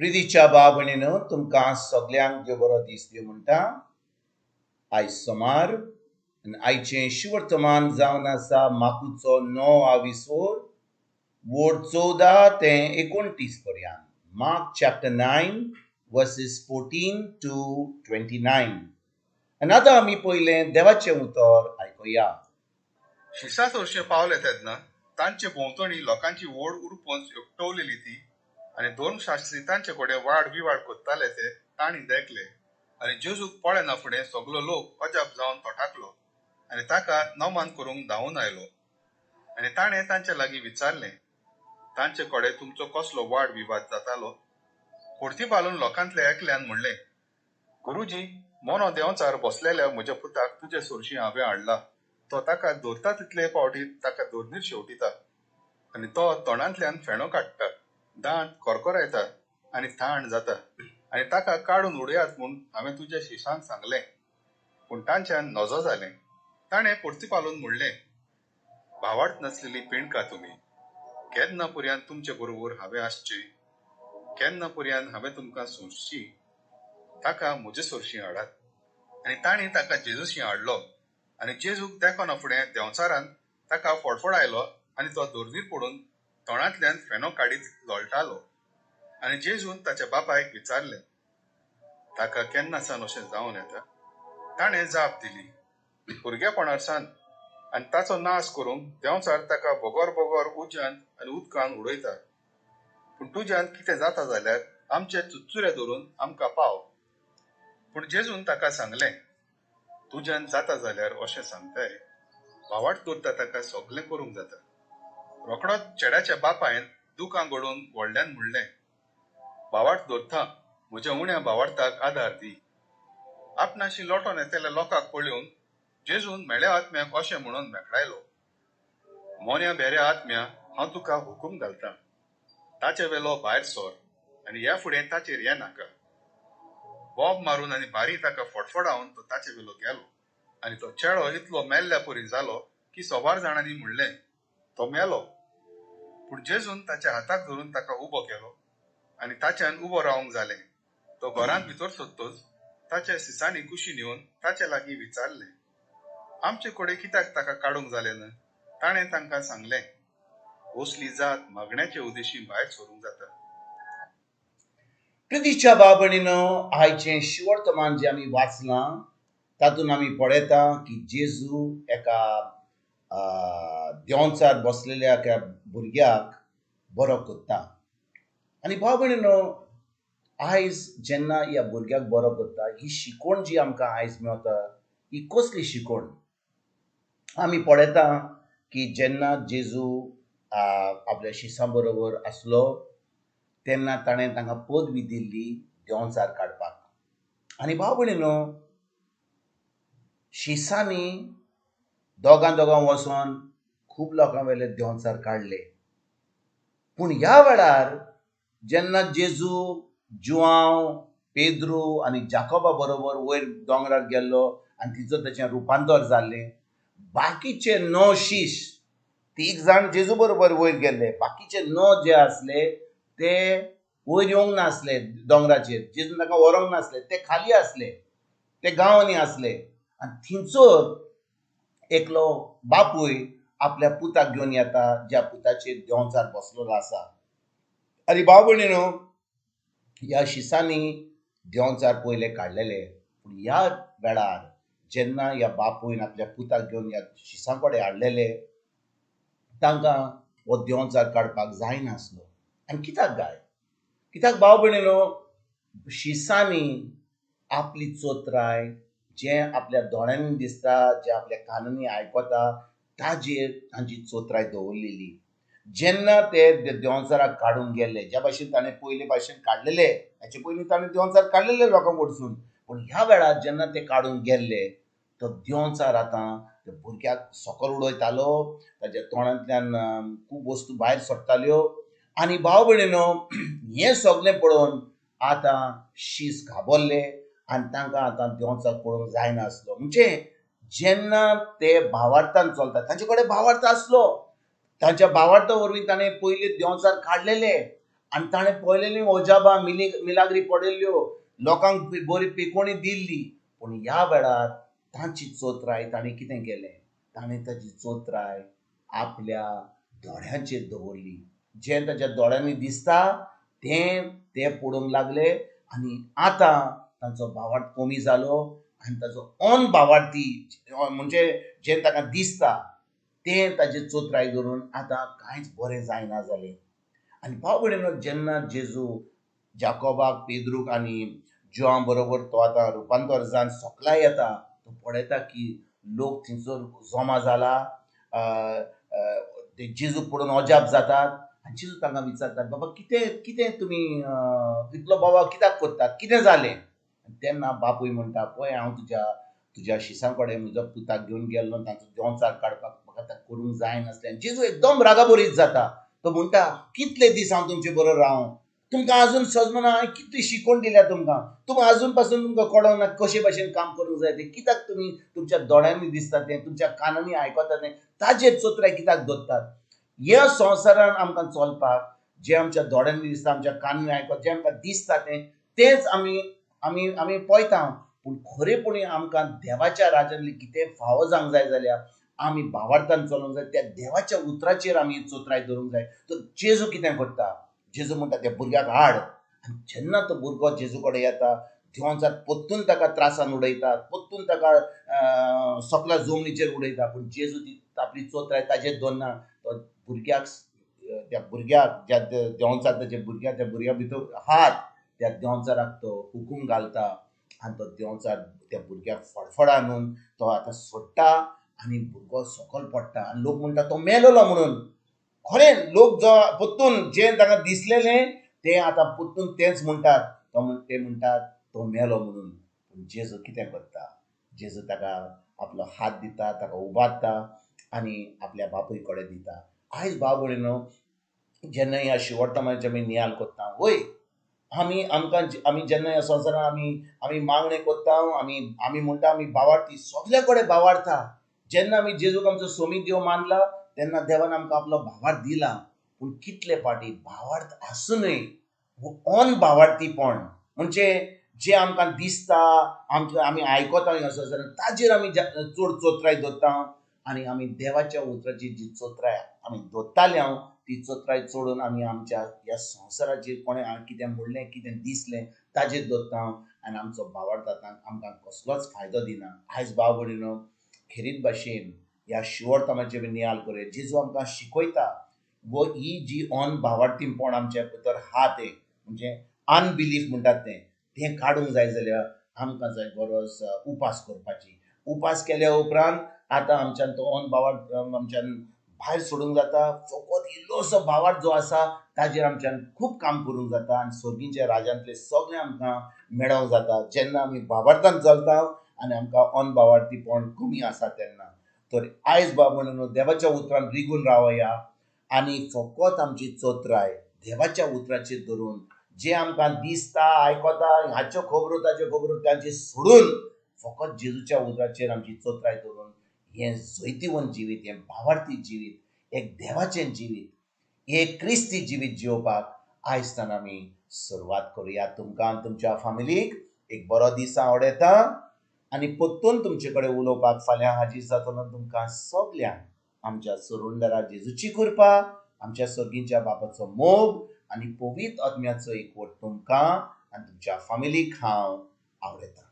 प्रितीच्या भाव भयणीनो, तुमकां सगल्यांक देव बरो दीस दिवं म्हणटा. आयज सोमार आनी आयचें शिवर्तमान जावन आसा माकुचो 9 आविसोर वोड 14 ते 29 पर्यंत. Mark chapter 9 verses 14 to 29. आनी आतां आमी पयलें देवाचें उतर आयकुया. शिसा सरशीं पावले तेन्ना तांचे भोंवतणी लोकांची व्हड उरपंच एकटवलेली ती आनी धर्मशास्त्री तांचे कडेन वाड विवाड करताले ते तांणी देखले. आनी जेजूक पळयना फुडें सगलो लोक अजाप जावन तटाकलो आनी ताका नमन करूंक धांवून आयलो. आनी ताणें तांचे लागीं विचारलें, तांचे कडेन तुमचो कसलो वाड विवाद जातालो? परतीपालून लोकांतल्या एकल्यान म्हणलें, गुरुजी, मोनो देंवचार बसलेल्या म्हज्या पुताक तुजे सरशीं हांवें हाडला. तो ताका धरता तितले फावटी ताका धरणीर शेवटिता आनी तो तोंडांतल्यान फेणो काडटा, दांत करकरायता आनी थाण जाता. आनी ताका काडून उडयात म्हूण हांवें तुज्या शिशांक सांगलें, पूण तांच्यान नजो जालें. ताणें परतीपालून म्हणलें, भावार्थ नासलेली पिणका तुमी, केन्ना पर्यंत तुमचे बरोबर हांवें आसचें? केन्ना पर्यंत हांवें तुमकां सोंसची? ताका म्हजे सरशीं हाडात. आनी तांणी ताका जेजूशी हाडलो. आनी जेजूक देखना फुडें देंवचारान ताका फडफडायलो आनी तो धरणीर पडून तोंडांतल्यान फेणो काडीत लोळटालो. आनी जेजून ताच्या बापायक विचारलें, ताका केन्ना सावन अशें जावन येता? ताणें जाप दिली, भुरगेपणार सावन. आनी ताचो नाश करूंक देंवचार ताका बगर बगर उज्यान आनी उदकान उडयता. पूण तुज्यान कितें जाता जाल्यार आमचे चुरचुरे धरून आमकां पाव. पूण जेजून ताका सांगलें, तुज्यान जाता जाल्यार अशें सांगताय, भावार्थ दवरता ताका सगलें करूंक जाता. रोखडोच चेड्याच्या बापायन दुकां गडोवन व्हडल्यान म्हणलें, भावार्थ दवरता, म्हज्या उण्या भावार्थाक आदार दी. आपणाशी लोटोन येतल्या लोकांक पळोवन जेजून मेळ्या आत्म्याक अशें म्हणून मेकळायलो, मोन्या भेऱ्या आत्म्या, हांव तुका हुकूम घालतां, ताचे वेलो भायर सर आनी ह्या फुडें ताचेर ये नाका. बोब मारून आनी बारी ताका फडफडावन तो ताचे वेलो गेलो. आनी तो चेडो इतलो मेल्ल्या परी जालो की सोबार जाणांनी म्हणलें, तो मेलो. पूण जेजून ताच्या हाताक धरून ताका उबो केलो आनी ताच्यान उबो रावंक जालें. तो घरांत भितर सोदतच ताच्या सिसांनी कुशीन येवन ताचे लागीं विचारलें, आमचे कडेन कित्याक ताका काडूंक जालें ना? ताणें तांकां सांगलें, असली जात मागण्याचे उदेशी भायर सरूंक जाता. प्रितीच्या भाव भयणीनो, आयचें शिवर्तमान जें आमी वाचलां तातूंत आमी पळयता की जेजू एका देंवचार बसलेल्या एका भुरग्याक बरो करता. आनी भाव भयणीनो, आयज जेन्ना ह्या भुरग्याक बरो करता, ही शिकवण जी आमकां आयज मेवता ही कसली शिकवण? आमी पळयता की जेन्ना जेजू आपल्या शिसां बरोबर आसलो तेन्ना ताणें तांकां पदवी दिल्ली देंवचार काडपाक. आनी भाव भयणीनो, शिसांनी दोगां दोगां वचोन खूब लोकां वयले देंवचार काडले. पूण ह्या वेळार जेन्ना जेजू जुआंव, पेद्रू आनी जाकोबा बरोबर वयर दोंगरार गेल्लो आनी तिचो ताचें रुपांतर जाल्लें, बाकीचे 9 शीश, 3 जाण जेजू बरोबर वयर गेल्ले, बाकीचे 9 जे आसले ते वयर येवंक नासले दोंगराचेर, जेजून तांकां व्हरोंक नासले, ते खाली आसले, ते गांवांनी आसले. आनी थंयसर एकलो बापूय आपल्या पुताक घेवन येता, ज्या पुताचेर देंवचार बसलेलो आसा. आनी भाव भयणीनो, ह्या शिसांनी देंवचार पयले काडलेले, पूण ह्या वेळार जेन्ना ह्या बापूयन आपल्या पुताक घेवन ह्या शिसां कडेन हाडलेले, तांकां हो देंवचार काडपाक जायनासलो. आनी कित्याक गाय? कित्याक भाव भयणीनो, शिसांनी आपली चोत्राय जें आपल्या दोळ्यांनी दिसता, जें आपल्या कानांनी आयकता, ताजेर तांची चोत्राय दवरलेली. जेन्ना ते देंवचाराक काडून गेले, ज्या भाशेन ताणें पयले भाशेन काडलेले, हाचे पयलीं ताणें देंवचार काडलेले लोकांक वचून, पूण ह्या वेळार जेन्ना ते काडून गेल्ले, तो देंवचार आतां त्या भुरग्याक सकल उडयतालो, ताच्या तोंडांतल्यान खूब वस्तू भायर सोडटाल्यो. आनी भाव भयणीनो, हें सगलें पळोवन आतां शीस घाबरले आनी तांकां आतां देंवचार पळोवंक जायनासलो. म्हणजे जेन्ना ते भावार्थान चलता, तांचे कडेन भावार्थ आसलो, तांच्या भावार्था वरवीं ताणें पयलीं देंवचार काडलेले. आनी ताणें पळयलेलीं अजापां मिलाग्री पळयल्ल्यो, लोकांक बरी पिकोवणी दिल्ली. पूण ह्या वेळार तांची चोत्राय ताणें कितें केलें, ताणें ताची चोत्राय आपल्या दोळ्यांचेर दवरली. जें ताच्या दोळ्यांनी दिसता तें ते पळोवंक लागले आनी आतां तांचो भावार्थ कमी जालो आनी ताचो ऑन भावार्थी म्हणजे जें ताका दिसता तें ताचे चोत्राय धरून आतां कांयच बरें जायना जालें. आनी भाव भयणीनो, जेन्ना जेजू जाकोबाक, पेद्रूक आनी जुआं बरोबर तो आतां रुपांतर जावन सकला येता, तो पळयता की लोक थंयसर जमा जाला, ते जेजूक पळोवन अजाप जातात. आनी जेजू तांकां विचारतात, बाबा कितें कितें तुमी इतलो बाबा कित्याक करतात, कितें जालें? तेन्ना बापूय म्हणटा, पळय हांव तुज्या शिसां कडेन म्हज्या पुताक घेवन गेल्लो, तांचो देंवचार काडपाक म्हाका ताका करूंक जायनासलें. आनी जेजू एकदम रागाबरीत जाता. तो म्हणटा, कितले दीस हांव तुमचे बरोबर रावं, तुमकां आजून सजमना, हांवें कितली शिकवण दिल्या तुमकां, तुमकां आजून पासून तुमकां कळोंक ना कशे भाशेन काम करूंक जाय तें, कित्याक तुमी तुमच्या दोळ्यांनी दिसता तें, तुमच्या कानांनी आयकता तें, ताजेर चोत्राय कित्याक दवरतात? ह्या संवसारान आमकां चलपाक जें आमच्या दोळ्यांनी दिसता, आमच्या कानांनी आयकता, जें आमकां दिसता तें तेंच आमी आमी आमी पळयता. पूण खरेपणी आमकां देवाच्या राजांतलें कितें फावो जावंक जाय जाल्यार आमी भावार्थान चलोवंक जाय, त्या देवाच्या उतराचेर आमी चोत्राय दवरूंक जाय. तर जेजू कितें करता, जेजू म्हणटा त्या भुरग्याक हाड. आनी जेन्ना तो भुरगो जेजू कडेन येता, देंवचार परतून ताका त्रासान उडयतात, परतून ताका सकला जमनीचेर उडयता. पूण जेजू ती आपली चोत्राय ताजेर दवरना. तो भुरग्याक, त्या भुरग्याक, ज्या देंवचार ताच्या भुरग्याक, त्या भुरग्या भितर हात त्या देंवचाराक तो हुकूम घालता आनी तो देंवचार त्या भुरग्याक फडफडानून तो आतां सोडटा आनी भुरगो सकयल पडटा. आनी लोक म्हणटा तो मेलोलो म्हणून. खरें लोक जो परतून जें ताका दिसलेलें तें आतां परतून तेंच म्हणटात, ते म्हणटात तो मेलो म्हणून. पूण जेजू कितें करता, जेजू ताका आपलो हात दिता, ताका उबारता आनी आपल्या बापूय कडेन दिता. आयज भाव भयणीनो, जेन्ना ह्या शिवडतामाचे आमी नियाल करता, वय आमी आमकां आमी जेन्ना ह्या संवसारान आमी आमी मागणें करता, आमी आमी म्हणटा आमी भावार्थी, सगल्या कडेन भावार्था. जेन्ना आमी जेजूक आमचो सोमी देव मानला तेन्ना देवान आमकां आपलो भावार्थ दिला. पूण कितले फावटी भावार्थ आसुनूय ऑन भावार्थीपण म्हणजे जें आमकां दिसता, आमकां आमी आयकता ह्या संवसारान, ताजेर आमी चड चोत्राय दवरता आनी आमी देवाच्या उतराची जी चोत्राय आमी दवरताले हांव ती चोत्राय चडून आमी आमच्या ह्या संवसाराचेर कोणें कितें म्हणलें, कितें दिसलें ताजेर दवरता आनी आमचो भावार्थ आतां आमकां कसलोच फायदो दिना. आयज भाव भयणीनो, खेरीत भाशेन ह्या शिवडतामाचेर आमी नियाल करुया. जेजू आमकां शिकयता वो ही जी ऑन भावार्थीपण आमच्या भितर आहा तें म्हणजे अनबिलीफ म्हणटात तें, तें काडूंक जाय जाल्यार आमकां जाय गरज उपास करपाची. उपास केल्या उपरांत आतां आमच्यान तो ऑन भावार्थ आमच्यान भायर सोडूंक जाता. फकत इल्लोसो भावार्थ जो आसा ताजेर आमच्यान खूब काम करूंक जाता आनी सर्गीच्या राजांतले सगळें आमकां मेळोंक जाता जेन्ना आमी भावार्थान चलता आनी आमकां ऑन भावार्थीपण कमी आसा तेन्ना. तर आयज बाबा म्हणून देवाच्या उतरान रिगून रावया आनी फकत आमची चोत्राय देवाच्या उतराचेर धरून जे आमकां दिसता, आयकता, हाच्यो खबरो ताच्यो खबरो तांचे सोडून फकत जेजूच्या उतराचेर आमची चोत्राय धरून हें जैतिवंत जिवीत, हें भावार्थी जिवीत, एक देवाचें जिवीत, एक क्रिस्ती जिवीत जिवपाक आयज आमी सुरवात करुया. तुमकां आनी तुमच्या फामिलीक एक बरो दीस आवडयता आनी परतून तुमचे कडेन उलोवपाक फाल्यां हाजीर जातलो. तुमकां सगल्यांक आमच्या सरुंडरा जेजूची कृपा, आमच्या सर्गीच्या बापाचो मोग आनी पवित्र आत्म्याचो एकवट तुमकां आनी तुमच्या फामिलीक हांव आवडयता.